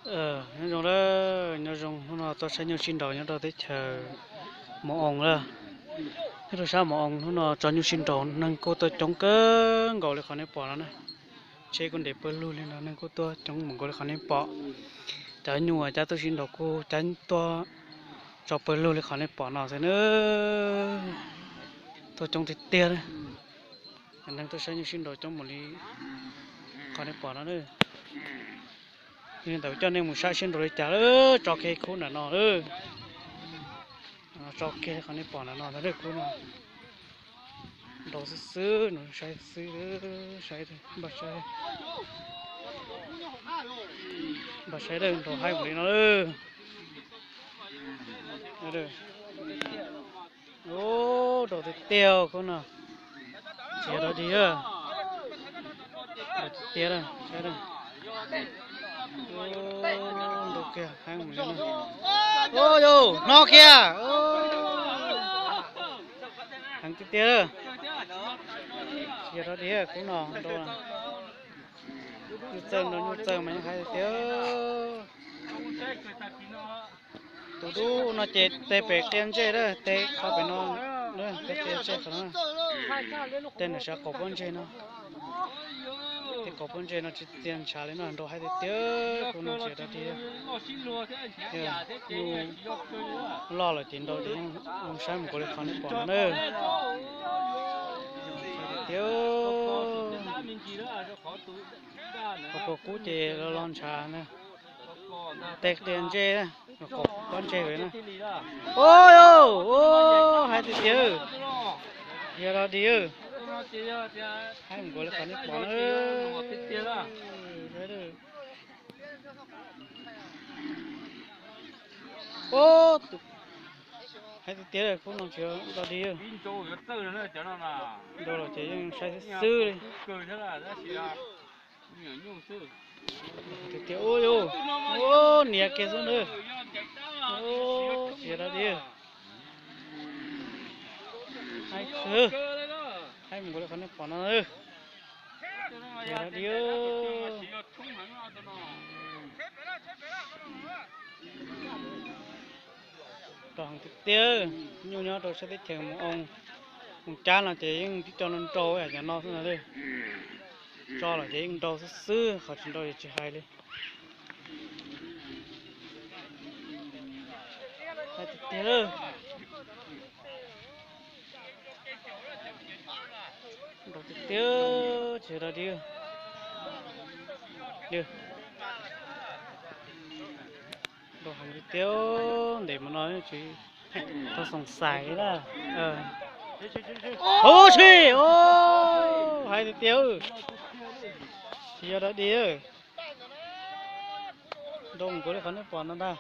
Nyob zoo, nyob zoo, hnub no tuaj saib nyuj sib nraus nyob rau teb chaws Mus Oos lawm. Nyob rau sab Mus Oos hnub no tso nyuj sib nraus neeg kuj tuaj coob kawg nkaus li qhov nej pom no na. Tsheb kuj nres pawg lug li no, neeg kuj tuaj coob mus nkaus li qhov nej pom. Cov nyuj uas cab tuaj sib nraus kuj cab tuaj tso pawg lug li qhov nej pom no xwb na. Tuaj coob tiag tiag na. Neeg tuaj saib nyuj sib nraus coob mus li qhov nej pom no na. Yog li ntawd coj nej mus saib sib nraus li cas lawm, tso kiag khub nram no lawm. Tso kiag li qhov nej pom nram no ntag, khub no nraus xwb xwb no, saib xwb, saib, npaj saib, npaj saib, nraus haib npaum li no lawm. Nraus tiag tiag khub no, tsis yog dog dig, nraus tiag tiag, saib, nraus kiag haib npaum li no. Ua yus hnov kiag, heev tiag tiag, tsis yog dog dig khub no nraus. Nyuj txawj nraus nyuj txawj mas yeej haib tiag tiag. Tus dub no ces tes pem qia ntsej lawm, tes qhov pem no, tes qia ntsej qhov no, tes nram sav qaum pob ntseg no. Tes qaum pob ntseg no tsis txia ntshav li no, nraus haib tiag tiag, khub no tsis yog dog dig. Nyuj loj lawm ces nraus ces yeej zoo saib mus nkaus li qhov nej pom no na. Tiag tiag, qhov puag kub ces los los ntshav na. Tes qia ntsej, qaum pob ntseg na. Ua yus, haib tiag tiag, yog dog dig, haib mus nkaus li qhov nej pom na. Haib tiag tiag, khub no tsis yog dog dig. Nraus los ces yeej saib xwb xwb li. Tiag tiag, ua yus, nias kiag xwb na. Tsis yog dog dig, haib kawg, haib mus nkaus li qhov nej pom no. Tsis yog dog dig. Nraus heev tiag tiag, nyuj nyob rau sab teb chaws Mus Oos, Mus Cab no ces yeej tib co nraus nraus cov no xwb no. Tso los ces yeej nraus xwb xwb, qhov tsis nraus ces tsis hais li. Haib tiag tiag, nraus tiag tiag, tsis yog dog dig. Nraus heev tiag tiag, ntev mus no tsis tau xoom xais li na. Ub si, haib tiag tiag, tsis yog dog dig. Nraus nkaus li qhov nej pom no ntag.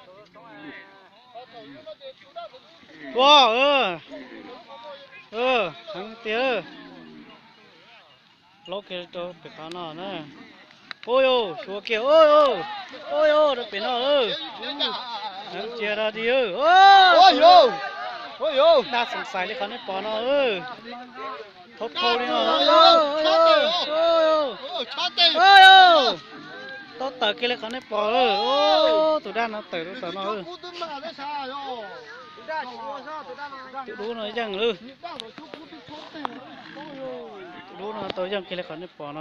Ua, heev tiag. Laub kiag rau pem qhov no na. Ua yus, suav kiag, ua yus, ua yus, rau pem no. Heev tsis yog dog dig. Daj xoom xais li qhov nej pom no. Thau thau li no. Tau tawm kiag li qhov nej pom. Tus daj no tawm rau tom no. Tus dub no yeej lawm. Tus dub no tau yeej kiag li qhov nej pom no.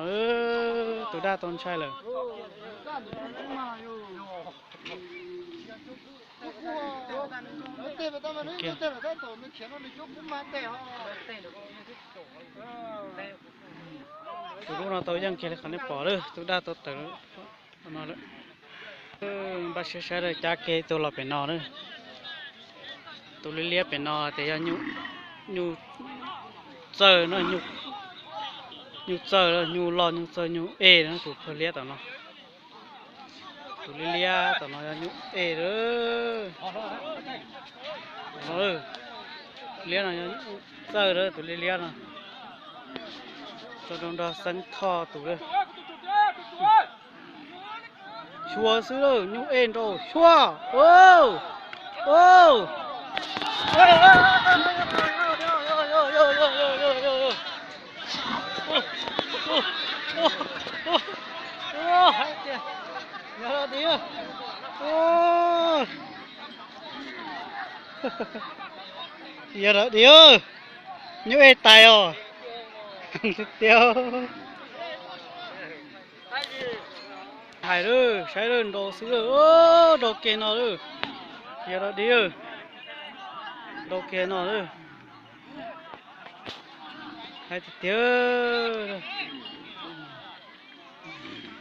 Tus daj tau ntshai lawm. Tus dub no tau yeej kiag li qhov nej pom lawm, tus daj tau tawm no lawm. Npaj siab saib lawm, cab kiag tus los pem no na. Tus liab liab pem no ces yog nyuj txawj no, nyuj txawj, nyuj loj nyuj txawj nyuj ej no, tus phawj liab tom no. Tus liab liab tom no yog nyuj ej lawm. Liab no yog nyuj txawj lawm, tus liab liab no. Tso rau nrog Xeeb Thoj tus lawm. Xyuas xwb lawm, nyuj ej nraus xyuas. Hais tias, yog tias, Yog dog dig, nyuj ej tais os. Tiag tiag. Hais lawm, saib lawm, nrau xwb lawm, nrau kiag no lawm. Yog dog dig, nrau kiag no lawm. Hais tiag tiag.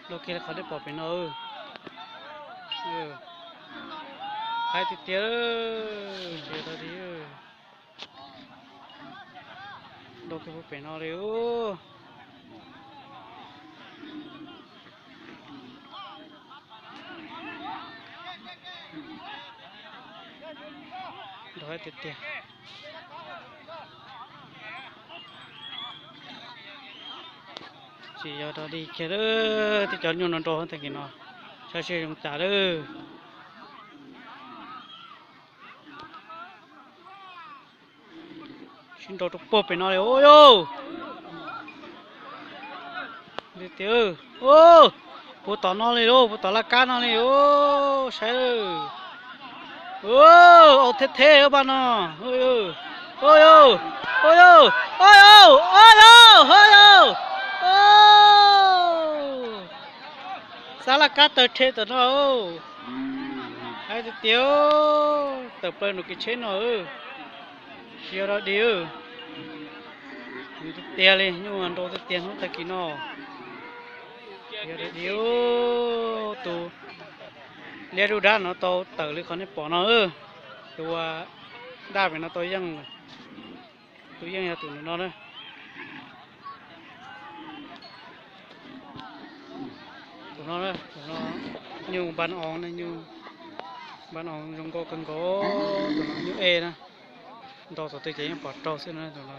Nrau kiag li qhov nej pom pem no. Hais tiag tiag. Yog dog dig, nrau kiag pem no li. Nrau tiag tiag. Tsis yog dog dig kiag lawm, tej cov nyuj no nrau tag kis no, saib seb zoo cas lawm. Sib nrau rau puag pem no li ua yau. Tiag tiag, puag tom no li lauj, puag tom laj kab no li ua, saib. Au, theb theb pab no. Ua yau, ua yau, ua yau, ua yau, ua yau. Xab laj kab tawg rhe tom no. Hais tiag tiag, tawm plaws nram kev tsheb no. Tsis yog dog dig, tiag tiag li, nyuj nrau tiag tiag hnub tag kis no. Tsis yog dog dig, tus liab dub dab no tau tawm li qhov nej pom no. Tus ua daj pem no tau yeej, tus yeej yog tus no na. Tus no, tus no nyuj npab oo na, nyuj npab oo zoo nkauj kawg nkaus. Tus no nyuj ej na, nrau tus twg ces yeej pom raug xwb na. Tus no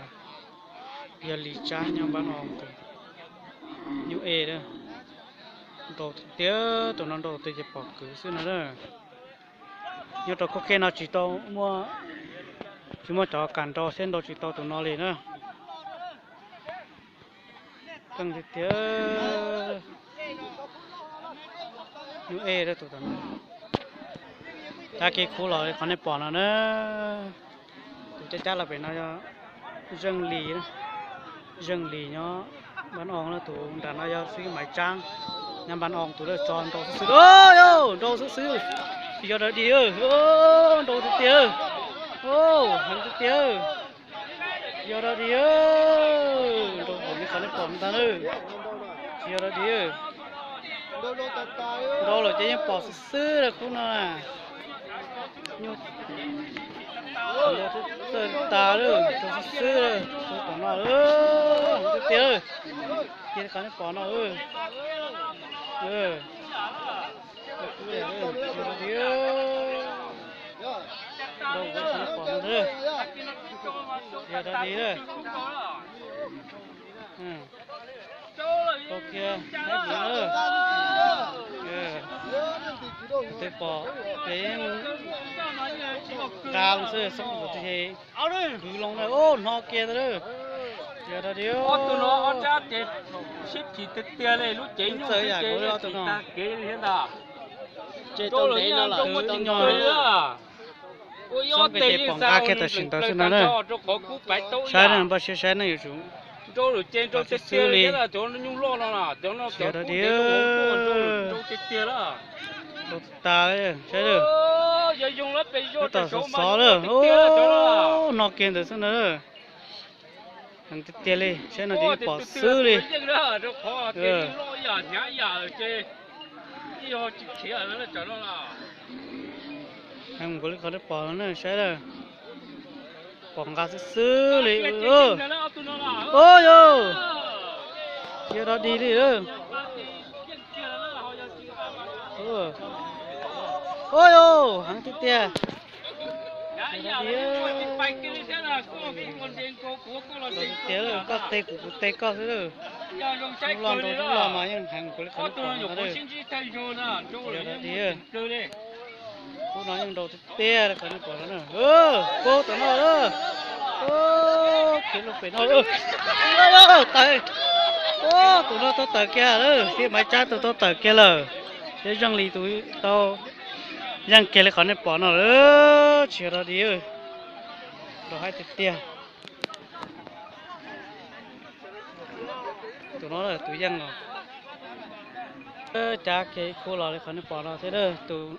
yog li tsab nyob npab oo tus nyuj ej na, nrau tiag tiag, tus no nrau tus twg ces pom kwv xwb no na. Nyob rau khub khej no tsis tau muaj, tsis muaj cov kam nrau thiab nrau tsis tau tus no li na. Keej tiag tiag. Nyuj ej tus no, tab kev khuv los li qhov nej pom no na. Tus cab cab los pem no yog Zeej Lis, Zeej Lis nyob npab oo na, tus nram no yog xib Maiv Tsaab nyob npab oo, tus lawv tso nrau xwb xwb, nrau xwb xwb. Tsis yog dog dig, nrau tiag tiag, heev tiag tiag. Tsis yog dog dig, nrau npaum li qhov nej pom ntag na. Tsis yog dog dig, nrau lawm ces yeej pom xwb xwb lawm khub no. Nyuj txawj tas lawm, nrau xwb xwb lawm, tom no lawm, tiag tiag lawm. Cia li qhov nej pom no. Tsis yog dog dig, nrau npaum li qhov nej pom no, tsis yog dog dig. Rau kiag, tus twg pom ces yeej nqa loo xwb, xoob tus twg ces kwv loo na, hno kiag ntag lawm. Tsis yog dog dig, ob tug no ob rab ces sib phim tiag tiag li, lub cev nyuj txawj yam ces kuv ob tug no tag kev li thiab ntag. Ces tau ntev no lawm, ua ib ob teg yeej xav nqa kiag tam sim ntawd xwb no na. Rau qhov kub paiv taub saib ib yam, npaj siab saib ne yuav tsum nrau lawm ces nrau tiag tiag li thiab, cov nyuj loj no na, cov no cov kub ntev loj nrau tiag tiag lawm. Nrau tas li, saib lawm. Yog zoo lawm pes zog tas xov xov lawm, hno kiag ntawd xwb na. Heev tiag tiag li, saib no ces yeej pom xwb li. Heev nkaus li qhov nej pom no na, saib lawm. Pom nqa xwb xwb li. Ua yau, yog dog dig li. Ua yau, heev tiag tiag. Tiag, koj teg kuv, kuv teg koj xwb lawm. Loj nrau loj mas yeej heev nkaus li qhov nej pom no na. Yog dog dig, khub no yeej nrau tiag tiag li qhov nej pom no na. Puag tom no lawm. Khiav loo pem no. Tawm. Tus no tau tawm kiag lawm, xib Maiv Tsaab tus tau tawm kiag lawm. Thiab Zeej Lis tus tau Yeej kiag li qhov nej pom no lawm, tsis yog dog dig, nrau haib tiag tiag. Tus no tus yeej los. Cab kiag ib khub los li qhov nej pom no thiab. Tus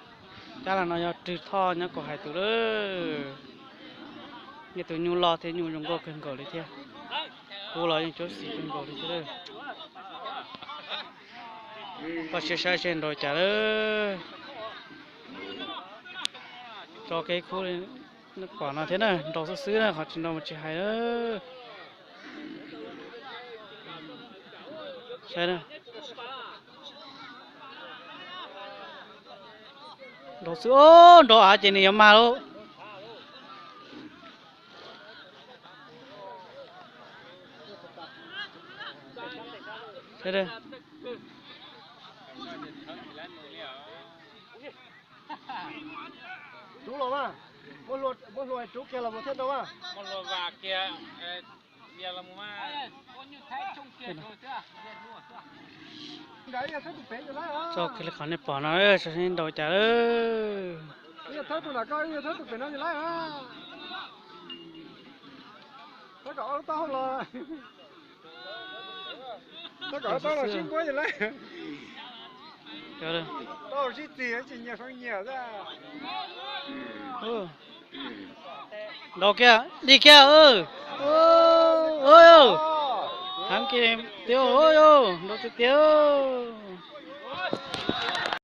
cab los no yog Rwg Thoj nyob Kaus Hais tus lawm. Nej tus nyuj loj thiab nyuj zoo nkauj kawg nkaus li thiab. Khub los yeej cuab xim kawg nkaus li thiab. Koj siab saib seb nrau cas lawm. Tso kiag ib khub li nej pom no thiab na, nrau xwb xwb na, qhov tsis nrau mas tsis hais. Saib na. Nrau xwb, nrau av ces nws yuav mag lauj. Rub los mas, muab hlua rub kiag los mus thiaj nrau mas. Tso kiag li qhov nej pom no, saib nrau cas lawm. Thawb tus pem no, thawb kom ob lub taub hau los, thawb kom ob lub taub hau los sib npuab ces lawm. Sib txig tsis nyias soo nyias xwb. Nrau kiag, dig kiag. Heev kiag tiag, nrau tiag tiag.